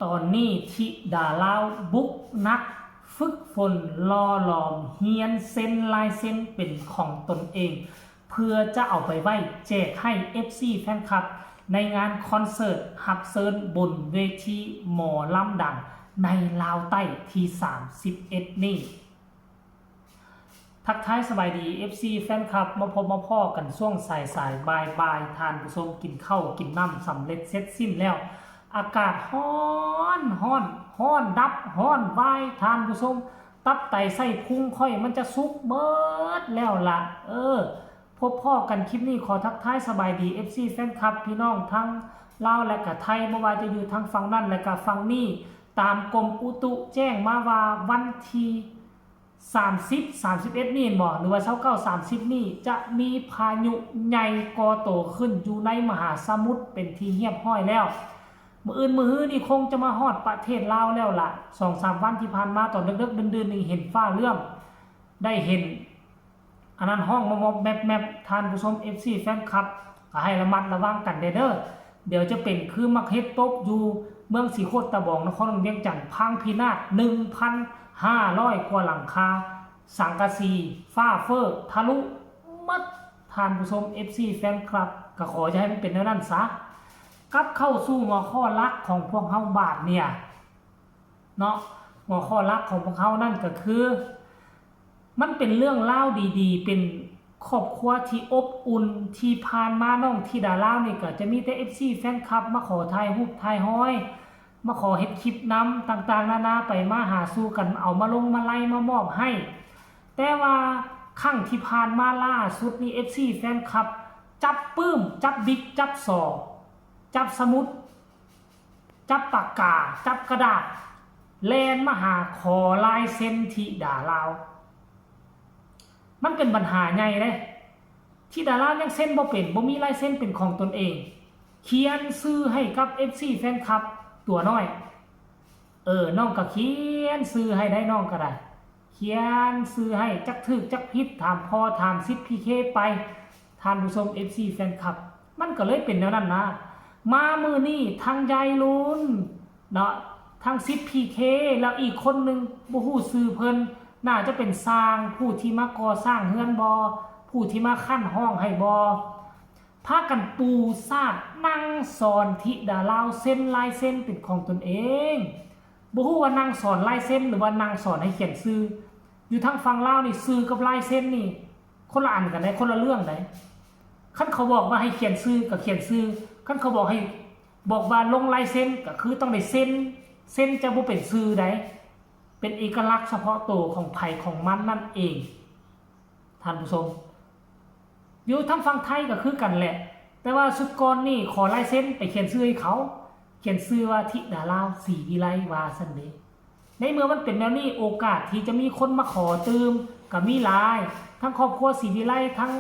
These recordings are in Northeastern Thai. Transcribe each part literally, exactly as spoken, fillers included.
ตอนนี้ธิดาลาวบุกหนัก ฝึกฝนหล่อหลอม เฮียนเซ็นลายเซ็นเป็นของตนเอง เพื่อจะเอาไปไว้แจกให้ เอฟซี แฟนคลับ ในงานคอนเสิร์ตฮับเซินบนเวทีหมอลำดังในลาวใต้ที่ สามสิบเอ็ด นี้ ทักทายสบายดี เอฟซี แฟนคลับ มาพบมาพ้อกันช่วงสายสายบ่ายบ่ายๆ ท่านผู้ชม กินข้าวกินน้ำสำเร็จเสร็จสิ้นแล้ว อากาศฮ้อนฮ้อนฮ้อนดับฮ้อนวาย ท่านผู้ชม ตับไตไส้พุงข้อยมันจะสุกเบิดแล้วล่ะ เออ พบพ้อกันคลิปนี้ ขอทักทายสบายดี เอฟซี แฟนคลับ พี่น้องทั้งลาวและกะไทย บ่ว่าจะอยู่ทางฝั่งนั้นและกะฝั่งนี้ ตามกรมอุตุแจ้งมาว่าวันที่ สามสิบ สามสิบเอ็ด นี่แม่นบ่ หรือว่า ซาวเก้า สามสิบ นี่ จะมีพายุใหญ่ก่อตัวขึ้นอยู่ในมหาสมุทรเป็นที่เรียบร้อยแล้ว มื้ออื่นมื้อฮือนี่คงจะมาฮอดประเทศลาวแล้วล่ะ สองสาม วันที่ผ่านมาตอนดึกๆ ดื่นๆ นี่เห็นฟ้าเหลือง ได้เห็น อันนั้นฮ้องมอบๆ แมบๆ ท่านผู้ชม เอฟซี แฟนคลับ ก็ให้ระมัดระวังกันเด้อ เดี๋ยวจะเป็นคือหมากเห็ดตกอยู่เมืองศรีโคตรตะบอง นครหลวงเวียงจันทน์ พังพินาศ หนึ่งพันห้าร้อย กว่าหลังคา สังกะสีฟ้าเฟ้อทะลุหมด ท่านผู้ชม เอฟซี แฟนคลับ ก็ขออย่าให้มันเป็นแนวนั้นซะ กลับเข้าสู่หัวข้อหลักของพวกเฮาบาดเนี่ย เนาะ หัวข้อหลักของพวกเฮานั่นก็คือ มันเป็นเรื่องราวดีๆ เป็นครอบครัวที่อบอุ่น ที่ผ่านมาน้องธิดาลาวนี่ก็จะมีแต่ เอฟซี แฟนคลับ มาขอถ่ายรูปถ่ายฮอย มาขอเฮ็ดคลิปนำ ต่างๆ นานา ไปมาหาสู่กัน เอามาลงมาไลยมามอบให้ แต่ว่าครั้งที่ผ่านมาล่าสุดนี่ เอฟซี แฟนคลับ จับปื้ม จับบิ๊ก จับสอ จับสมุด จับปากกา จับกระดาษ แล่นมาหาขอลายเซ็นธิดาลาว มันเป็นปัญหาใหญ่เด้ ธิดาลาวยังเซ็นบ่เป็น บ่มีลายเซ็นเป็นของตนเอง เขียนชื่อให้กับ เอฟซี แฟนคลับ ตัวน้อย เออ น้องก็เขียนชื่อให้ได้ น้องก็ได้ เขียนชื่อให้ จักถูกจักผิด ถามพ่อถามสิทธิ์พีเคไป ท่านผู้ชม เอฟซี แฟนคลับ มันก็เลยเป็นแนวนั้นนะ มามื้อนี้ทั้งยายลุนเนาะ ทั้งสิทธิ์พีเค แล้วอีกคนหนึ่งบ่ฮู้ชื่อเพิ่น น่าจะเป็นช่าง ผู้ที่มาก่อสร้างเฮือนบ่ ผู้ที่มาคั้นห้องให้บ่ พากันปูซาดนั่งสอนธิดาลาวเซ็นลายเซ็นเป็นของตนเอง บ่ฮู้ว่านั่งสอนลายเซ็นหรือว่านั่งสอนให้เขียนชื่อ อยู่ทางฝั่งลาวนี่ชื่อกับลายเซ็นนี่ คนละอันกันได้ คนละเรื่องได้ คันเขาบอกว่าให้เขียนชื่อก็เขียนชื่อ คันเขาบอกให้ บอกว่าลงลายเซ็นก็คือต้องได้เซ็น เซ็นจะบ่เป็นชื่อใด เป็นเอกลักษณ์เฉพาะตัวของไผของมันนั่นเอง ท่านผู้ชม อยู่ทางฝั่งไทยก็คือกันแหละ แต่ว่าชุดก่อนนี่ขอลายเซ็นไปเขียนชื่อให้เขา เขียนชื่อว่าธิดาลาว ศรีวิไล ว่าซั่นเด้ ในเมื่อมันเป็นแนวนี้ โอกาสที่จะมีคนมาขอตื่มก็มีหลาย ทั้งครอบครัวศรีวิไล ทั้ง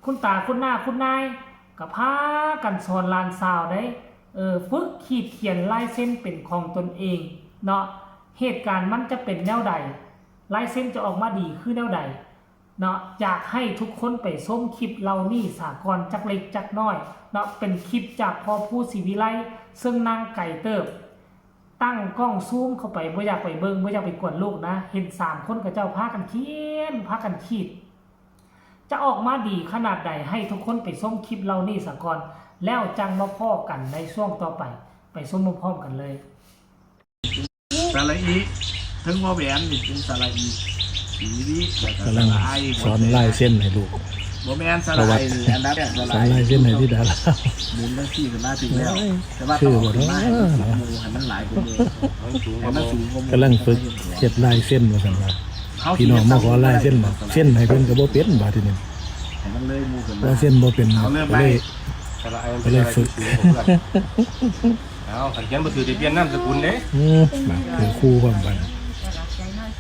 คุณตาคุณน้าคุณนาย ก็พากันสอนหลานสาวได้ เออ ฝึกขีดเขียนลายเซ็นเป็นของตนเองเนาะ เหตุการณ์มันจะเป็นแนวใด ลายเซ็นจะออกมาดีคือแนวใดเนาะ อยากให้ทุกคนไปชมคลิปเหล่านี้สาก่อน จักเล็กจักน้อยเนาะ เป็นคลิปจากพ่อภูศรีวิไล ซึ่งนั่งไกลเติบ ตั้งกล้องซูมเข้าไป บ่อยากไปเบิ่ง บ่อยากไปกวนลูกนะ เห็นสามคนเขาเจ้าพากันเขียน พากันขีด จะออกมาดีขนาดใด ให้ทุกคนไปชมคลิปเหล่านี้สาก่อน แล้วจั่งมาพ้อกันในช่วงต่อไป ไปชมพร้อมๆกันเลย สระอี ถึงวอแหวนนี่เป็นสระอี สีวิ แล้วก็ กำลัง สระไอ สอนลายเส้นให้ลูก บ่แม่นสระไอนี่อันดับแรกส ส ระ อน ไอ ลายเส้นให้ธิดาลาว หมุนทั้งสี่ขึ้นมาถึงแล้ว แต่ว่า คือ ต้อง บ่ เอาขึ้นมาให้ เนาะ หมุนให้มันหลายกว่าหมู่ให้มันสูงกว่าหมู่ กำลังฝึกเฮ็ดลายเส้นว่าซั่นว่า เขา พี่น้องมาขอลายเส้นน่ะเส้นให้เพิ่นก็บ่เป็นบาดทีนี้ ให้มันเลยหมู่ขึ้นมา ว่าเส้นบ่เป็น เอาเริ่ม ก็ ไป เลย สระไอมัน ก็ เป็น เลย อะไร ฝึก ที่สูงกว่าเพื่อนเอาขันเขียนมาถือแต่เปลี่ยนนามสกุลเด้ อืมถือคู่พร้อมกัน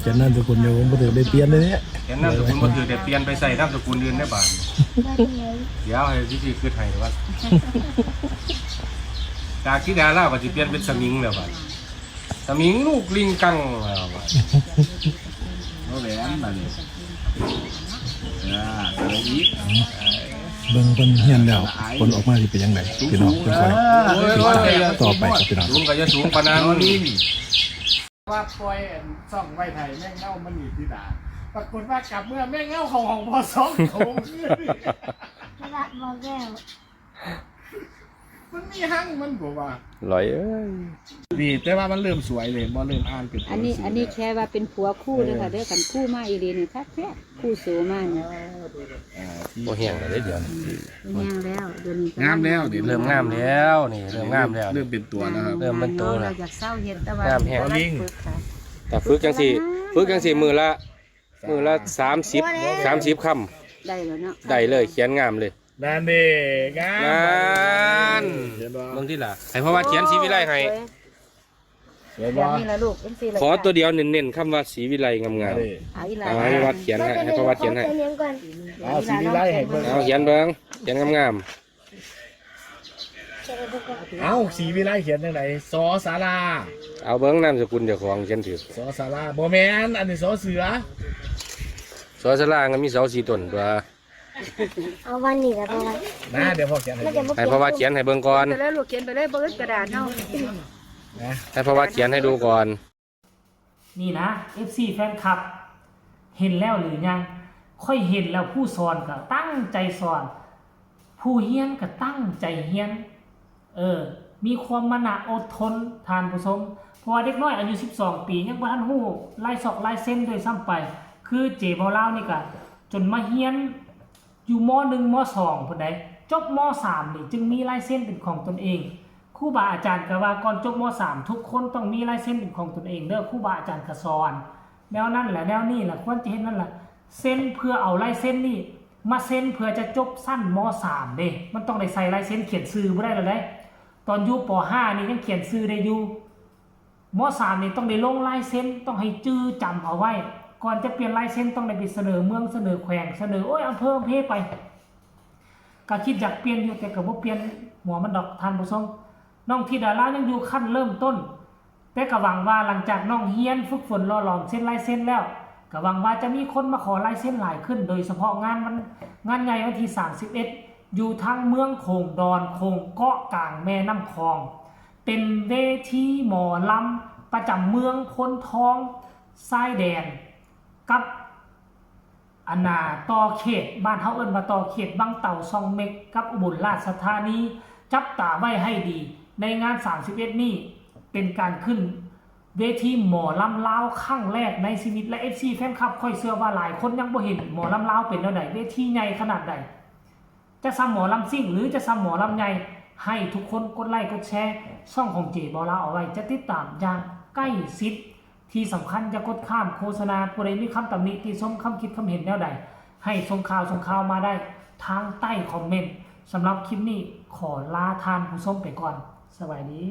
จะนามสกุลเดียวผมบ่ถือได้เปลี่ยนเลยเนี่ย เขียนนามสกุลมาถือแต่เปลี่ยนไปใส่นามสกุลอื่นได้บาดเดี๋ยวให้วิธีคือไทยว่าจากธิดาลาวก็สิเปลี่ยนเป็นสมิงแล้วบาดสมิงลูกลิงกังแล้วบาด วอแหวนมาเลยอ่าสระอี เบิ่งเพิ่นเฮียนแล้ว ผลออกมาสิเป็นจั่งใด พี่น้อง จั่งค่อยติดตามต่อไปครับพี่น้อง สูงก็อย่าสูงปานนั้น ว่าปล่อยอันซ่องไว้ไถ่แม่งเน่ามันหนีที่ด่าปรากฏว่ากลับเมื่อแม่งเน่าของของพอสองโถง พระบอกแล้ว มันมีหั่งมันบอกว่า ลอยเอ้ย นี่แต่ว่ามันเริ่มสวยเลยบ่เริ่มอ่านเป็นตัว อันนี้ หงสื อันนี้ แล้ว แค่ว่าเป็นผัวคู่เลยค่ะเด้อกันคู่มาอีหลีนี่คักแท้คู่โสมานี่ อ่าที่ บ่แห้งเลยเดี๋ยวนี้ แห้งแล้วเดี๋ยวนี้ก็ งามแล้วเดี๋ยว เริ่มงามแล้วนี่เริ่มงามแล้ว เริ่มเป็นตัวแล้วครับ เริ่มเป็นตัวแล้ว เราอยากเศร้าเห็ดแต่ว่า งามแฮง กำลังฝึกค่ะ แต่ฝึกจังสี่ ฝึกจังสี่มือละมือละสามสิบสามสิบคำ ได้แล้วเนาะ ได้เลยเขียนงามเลย นั่นเด้งาม นั่น เห็นบ่ เบิ่งที่ล่ะให้พ่อว่าเขียนสีวิไลให้ เห็น แบ บ่ บนี้ละลูกจังสี่ละ ขอตัวเดียวเน้นๆคำว่าสีวิไลงาม นั่นเด้ เอาอีหลา เอาให้วัดเขียนให้ให้พ่อวัดเขียนให้ เขียนก่อน เอาสีวิไลให้เบิ่ง เอาเขียนเบิ่งเขียนงาม เขียนให้เบิ่งก่อน เอาสีวิไลเขียนจังได๋สอสารา ๆเอาเบิ่งนามสกุลเจ้าของเขียนถือ สอสาราบ่แม่นอันนี้สอเสือ สอสาราก็มีเสาสี่ต้นตัว เอาวันนี้แล้วประวัน นะเดี๋ยวพ่อเขียนให้ มันจะ เบิ่ง บ่ ให้พ่อวัดเขียนให้เบิ่งก่อน ไปเลยลูกเขียนไปเลยเบิ่งกระดาษเนาะ นะ ให้พ่อวัดเขียนให้ดูก่อน นี่นะ เอฟซี แฟนคลับ เห็นแล้วหรือยัง ค่อยเห็นแล้วผู้สอนก็ตั้งใจสอน ผู้เฮียนก็ตั้งใจเฮียน เออ มีความมานะอดทนท่านผู้ชม เพราะว่าเด็กน้อยอายุสิบสองปียังบ่ทันฮู้ลายซอกลายเซ็นด้วยซ้ำไป คือเจเบาลาวนี่ก็จนมาเฮียนอยู่ ม.หนึ่ง ม.สอง พุ้นใด๋ จบ ม.สาม นี่จึงมีลายเซ็นเป็นของตนเอง ครูบาอาจารย์ก็ว่าก่อนจบ ม.สาม ทุกคนต้องมีลายเซ็นเป็นของตนเองเด้อ ครูบาอาจารย์ก็สอน แนวนั้นแหละแนวนี้แหละควรจะเฮ็ดนั่นแหละ เซ็นเพื่อเอาลายเซ็นนี่มาเซ็นเพื่อจะจบชั้น ม.สาม เด้ มันต้องได้ใส่ลายเซ็นเขียนชื่อบ่ได้แล้วเด้ ตอนอยู่ ป.ห้า นี่ยังเขียนชื่อได้อยู่ ม.สาม นี่ต้องได้ลงลายเซ็น ต้องให้จื่อจำเอาไว้ ก่อนจะเปลี่ยนลายเซ็นต้องได้ไปเสนอเมืองเสนอแขวงเสนอโอ้ยอำเภออำเภอไป ก็คิดอยากเปลี่ยนอยู่แต่ก็บ่เปลี่ยนหัวมันดอกท่านผู้ชม น้องธิดาลาวยังอยู่ขั้นเริ่มต้น แต่ก็หวังว่าหลังจากน้องเฮียนฝึกฝนหล่อหลอมเซ็นลายเซ็นแล้ว ก็หวังว่าจะมีคนมาขอลายเซ็นหลายขึ้น โดยเฉพาะงานวันงานใหญ่วันที่ สามสิบเอ็ด อยู่ทางเมืองโขงดอนโขงเกาะกลางแม่น้ำคอง เป็นเวทีหมอลำประจำเมืองพ้นทองชายแดน กับ อันน่าต่อเขตบ้านเฮาเอิ้นว่าต่อเขตบังเต่าซองเม็กกับอุบลราชธานี จับตาไว้ให้ดี ในงาน สามสิบเอ็ด นี่เป็นการขึ้นเวทีหมอลำลาวครั้งแรกในชีวิต และ เอฟซี แฟนคลับข้อยเชื่อว่าหลายคนยังบ่เห็นหมอลำลาวเป็นแนวใด เวทีใหญ่ขนาดใด จะซ้ำหมอลำซิ่งหรือจะซ้ำหมอลำใหญ่ ให้ทุกคนกดไลค์กดแชร์ช่องของเจเบาลาวเอาไว้ จะติดตามอย่างใกล้ชิด ที่สำคัญอย่ากดข้ามโฆษณา ผู้ใดมีคำตำหนิติชมคำคิดคำเห็นแนวใด ให้ส่งข่าวส่งข่าวมาได้ทางใต้คอมเมนต์ สำหรับคลิปนี้ขอลาท่านผู้ชมไปก่อน สวัสดี